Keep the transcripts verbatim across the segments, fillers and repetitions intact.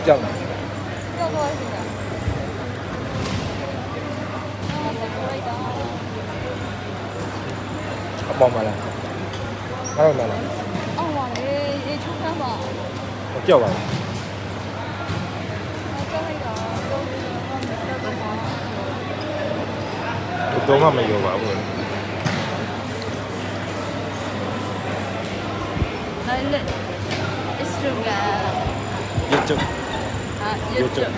Jam. A pom ma la. A pom ma la. A pom ma la. မကြောက်ပါဘူး။ ဘယ်တော့မှမယုံပါဘူး။ အဲ့လက် Instagram YouTube. အာ YouTube. YouTube.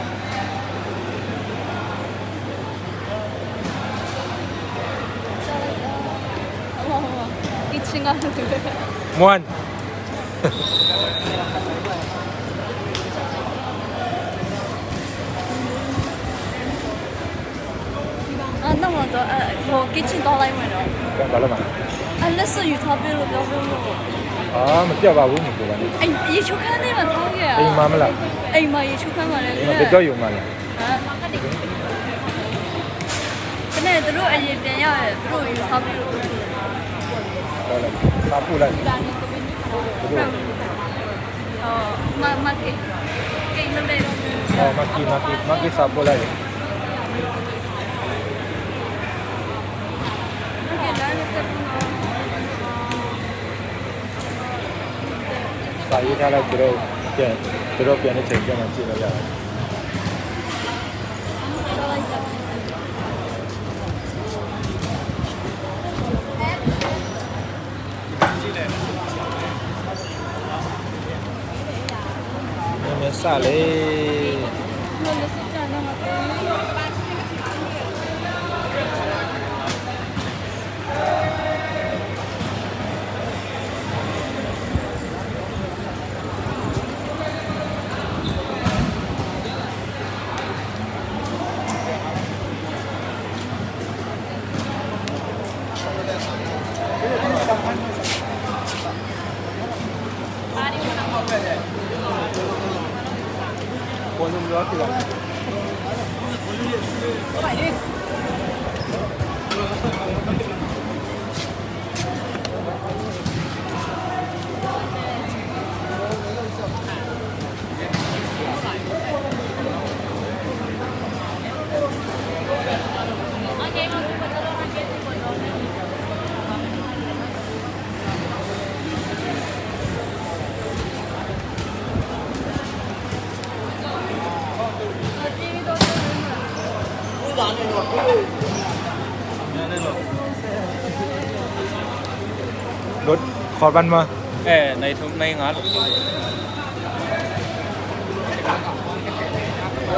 မွန်။ အာ၊ နောက်မှာတော့၊ အဲ၊ ဟို၊ kitchen သွားလိုက်မယ်နော်။ ဘာလို့မလဲ။ အဲ၊ လက်စွပ်ယူထားပေးလို့ ပြောပေးလို့။ အာ၊ မပြတ်ပါဘူး၊ မပြောပါနဲ့။ အဲ၊ ရေချိုးခန်းထဲမှာထားခဲ့တာ။ အိမ်မှာမလား။ အိမ်မှာရေချိုးခန်းမှာလည်း။ အိမ်မှာ ဘယ်တော့ယူမှာလဲ။ ဟမ်။ ကနေ့သူတို့အရင်ပြန်ရောက်တယ်၊ သူတို့ယူထားပေးလို့။ ဟုတ်လား။ စာပို့လိုက်။ သူတို့။ ဟော၊ မ၊ မကီ၊ ကီလုပ်လိုက်။ ဟော၊ မကီ၊ မကီ၊ မကီစာပို့လိုက်။ စာရေးထားလိုက်၊ သူတို့ပြန်၊ သူတို့ပြန်တဲ့အချိန်ကျမှ ကြည့်လို့ရတယ်။ နည်းနည်းစလေ။ Lut khawlvan maw. Eh, nai thum, nai nga lo.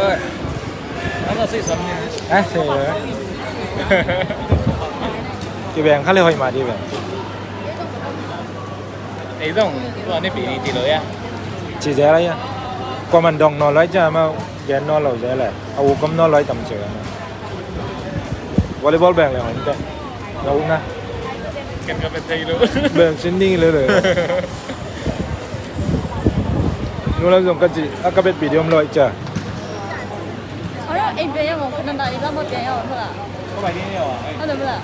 Eh, nang a si sam ni. Eh, si. Kibeng kha le hoih mah ding ve. Ei zong tua ne pi ni ci lo ya. Ci zia la ya. Kua man dong nawn lo ai zia ma gen nawn lo zia le. A u kom nawn lo ai tam ci la. Volleyball beng le hong te. Lo na. Ken ka bet thei lo. Beng sin ni le le. Nu lam zong ka ci a ka bet pi diom lo ai zia. Ora ei beng ya mo ka na na i la mo beng ya mo la. Ko bai ni yo. Ano mo la.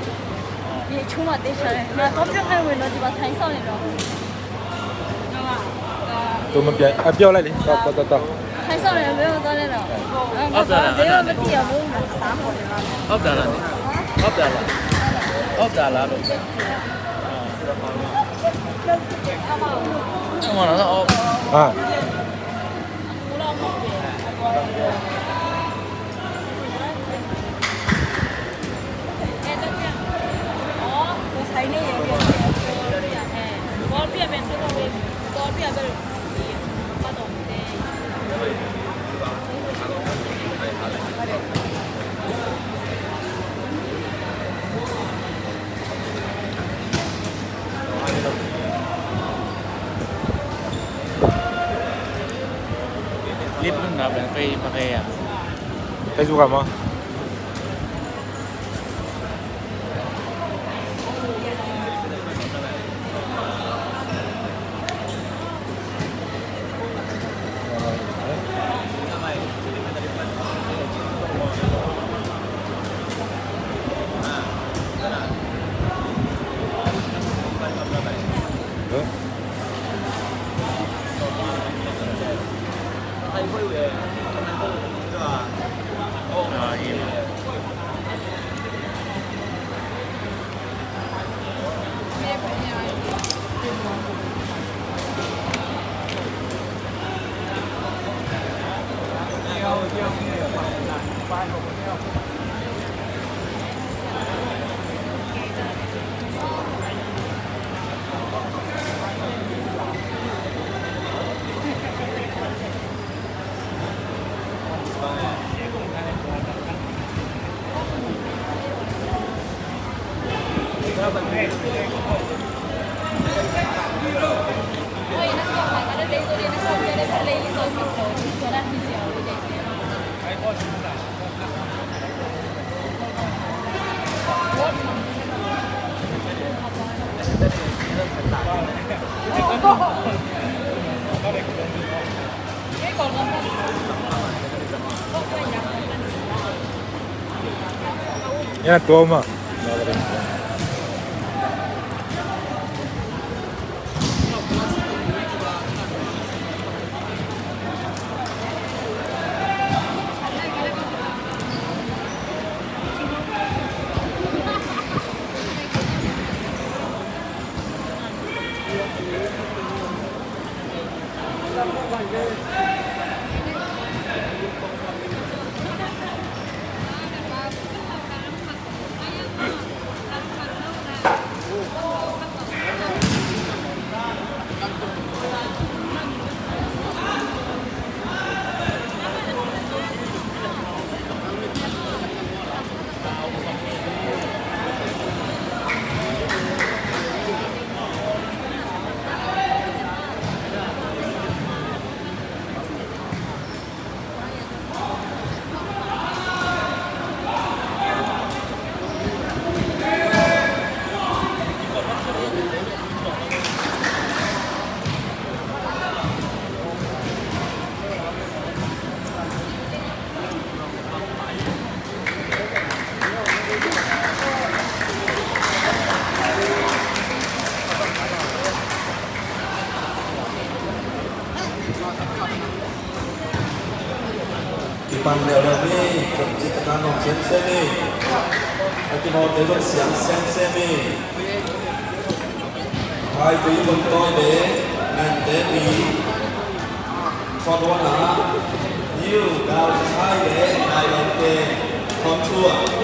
ရေချိုးမှ သေချာတယ်။ ငါသွားပြုတ်လိုက်ဝင်တော့ ဒီမှာထိုင်ဆောင်နေတော့။ သူမပြန်၊ အပြောလိုက်လေ။ သွား၊ သွား၊ သွား၊ သွား။ ထိုင်ဆောင်နေတော့ ဘယ်တော့သွားလဲတော့။ အဲ။ ငါသွား၊ ဘယ်မှမသိရဘူး။ Off တာလား။ Off တာလား။ Off တာလားလို့။ Ah. Clip na ben kay pa kaya. Kay suka mo. Ya, toma. Kipan leuleu ni, kum cik ka nuam semsem ni. A kimaute zong siang semsem ni. Vaitui Vungtawi le Ngente Pi, Form One ah New Galchai le Nai Longte, Form Two ah.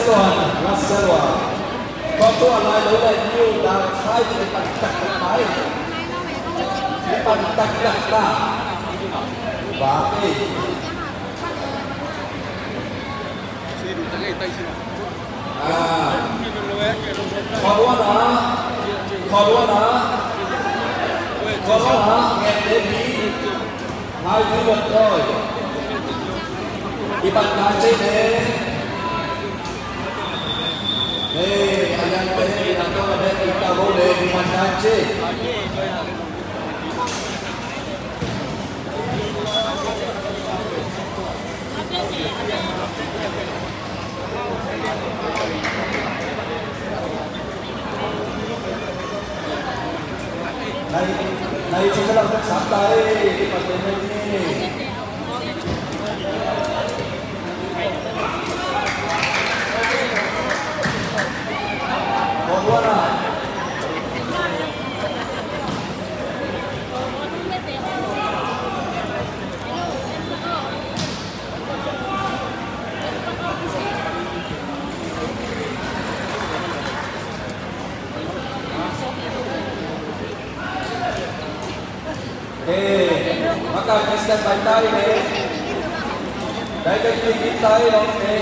Lasselwa. Khuatua lai lo le niu dan khai ci pan taktak mai. Ci pan taktak ta. Ba ei. Ah. Khualuan ah. Khualuan ah. Khualuan ah. Ngen le bi. Hai, tu buat koi. I bat na cei ne. Hei, a lian te, i na tawh a bet, i ta bo le, i bat na cei. Nai, nai, cakap tak sampai, patut ni. Kau buat lah. Eh, maka Christian pai tai ne. Dai ka kili kili tai lo ne.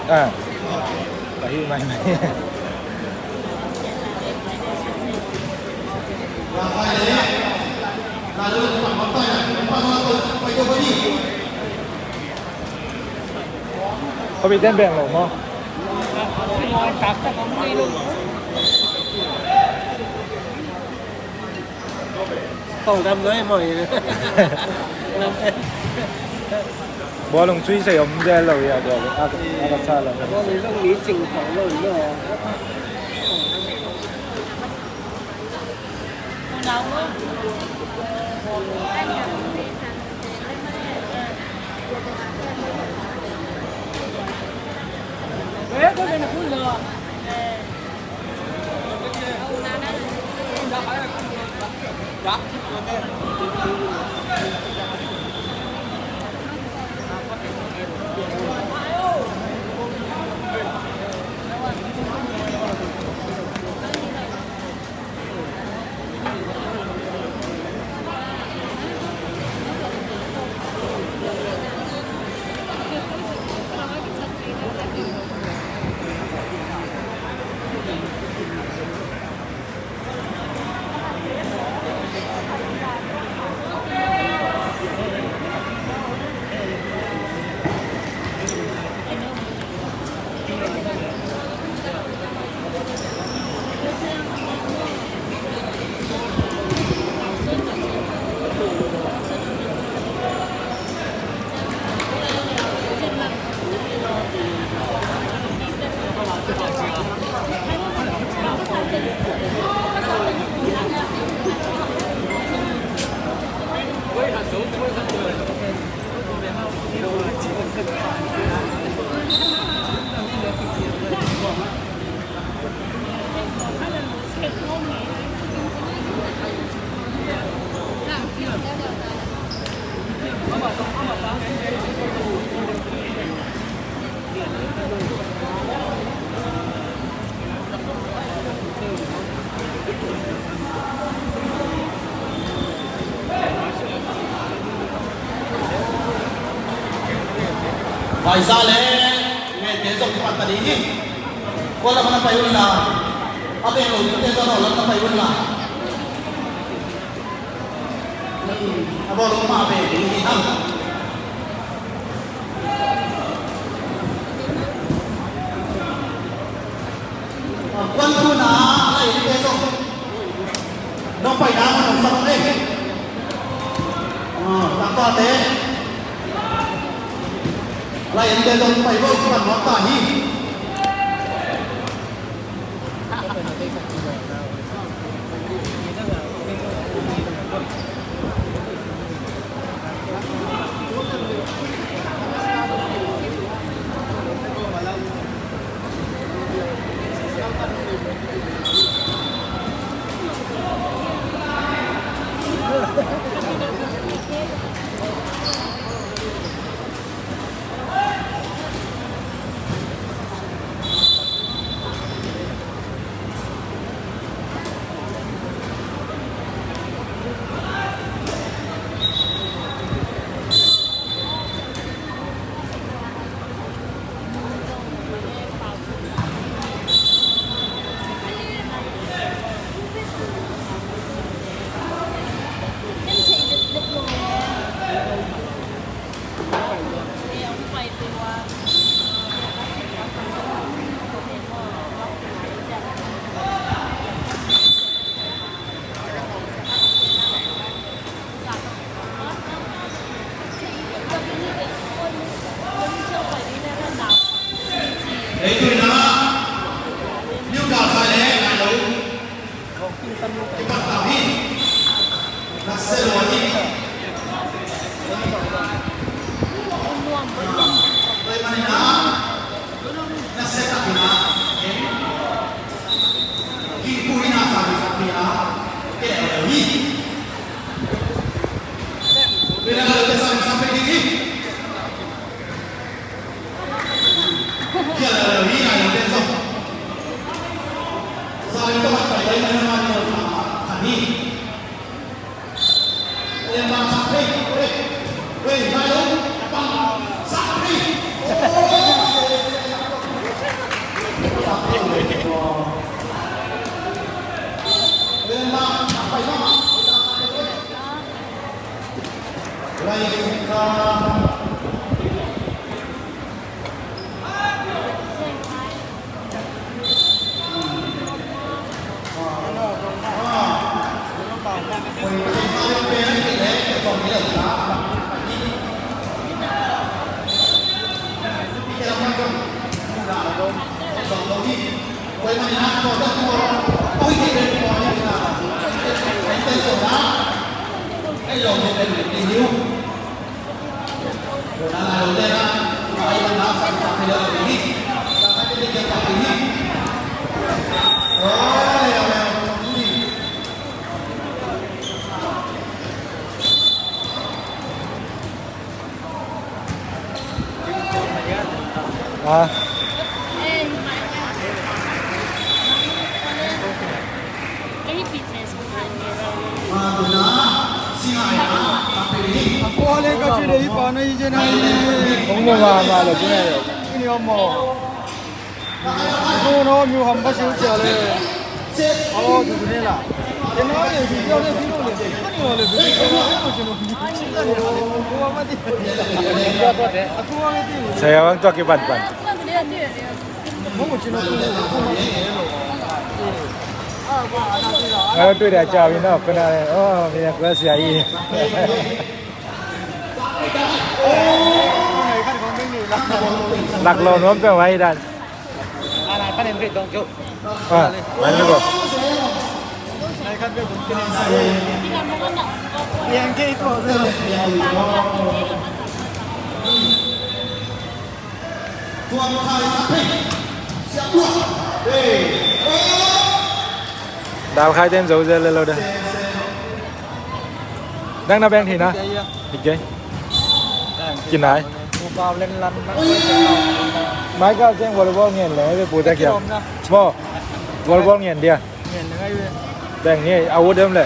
Ah. Khuapi ten beng lo maw? Kong dam noi maw? Bawlung sui sei om zel lo ya, bawlung a, a ka sa lo. Bawlung zong mi cing khong lo maw? Phaisa le ngente zong kipan ta ding hi. Kua lam na pai un la, a beng lo dingte zong lo lam na pai un la. A bawl lo ma beng ding hi hang. Kuan thu na lai dingte zong. Nong pai na ma nong sa bang ei. Ah, tak ta te. Lai ente zong pai bo, kuan mawk ta hi. Ah. Kong mo ma ma lo kine lo. Kine mo. Kong mo no mi ham ba siu cia le. Alo tu tu ne la. Kene le tu tu le tu tu le. Kene le tu tu le. Saya bang tu aki pan pan. Ayo tu dia cawi no kena. Oh, minyak gua sia i. Lak lo nuam peuh mai dan. Ah, mai ni ko. Dal khai ten zo zel le lo de. Dang na beng thei na. Hik kei. Kinai. Mai kal teng volleyball ngen le, be pu ta kia. Mo. Volleyball ngen dia. Beng ni, a ut dem le.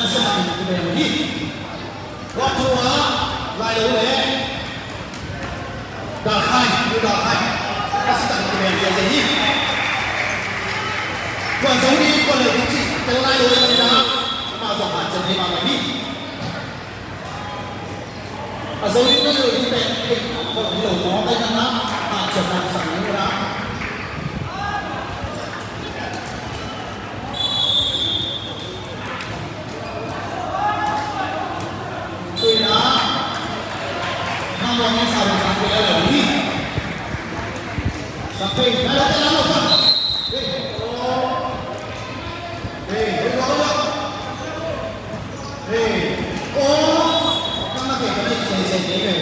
Sa in kibeng hi. Tua thu a Lailo le Dalkhai, New Dalkhai. Ka sa in kibeng hi. Tua zong hi, tua le ding ci. Tel Lailo le na. Ma zong ha cen hi ma ma hi. A zo ding na lo ding pen, pen, pen, lo mo kai na na, a ciam na sang ni na. Tui na, na mo ni sa lo sa pe la lo ni. Sa pe, na lo pe la lo pa. Hey, oh. Hey, hey, lo lo. Hey, oh. Ka ma ke ka na i se se ni ve.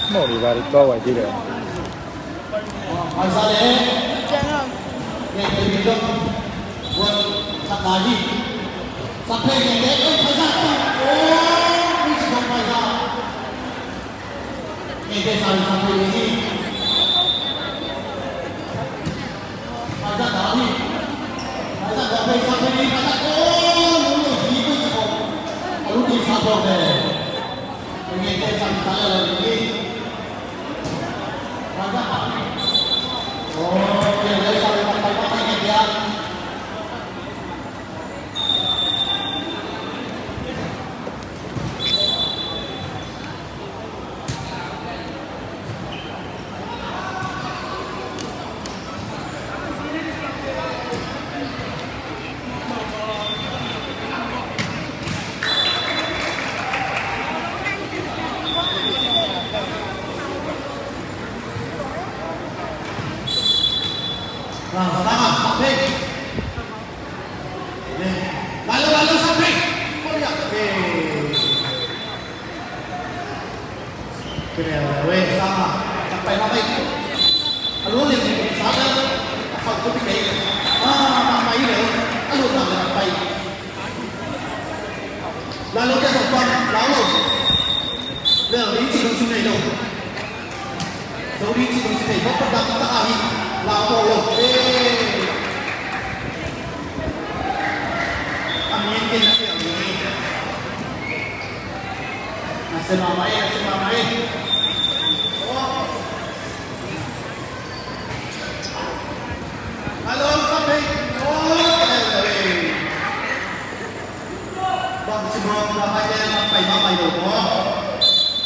Mori bari kau ai dire.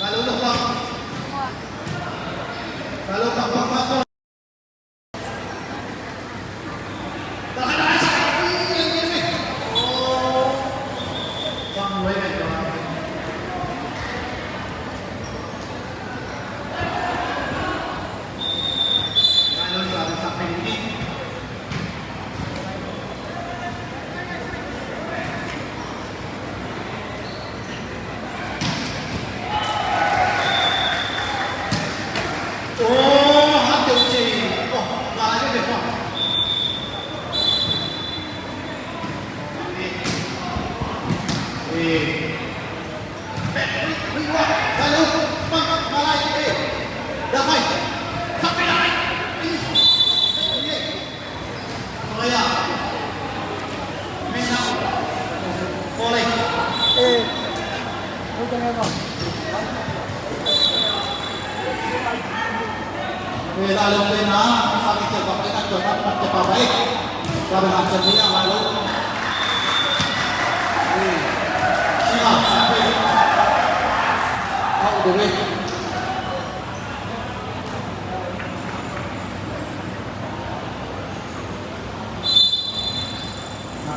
Lau lo, lau lo. Lau lo, lau lo.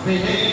Pele,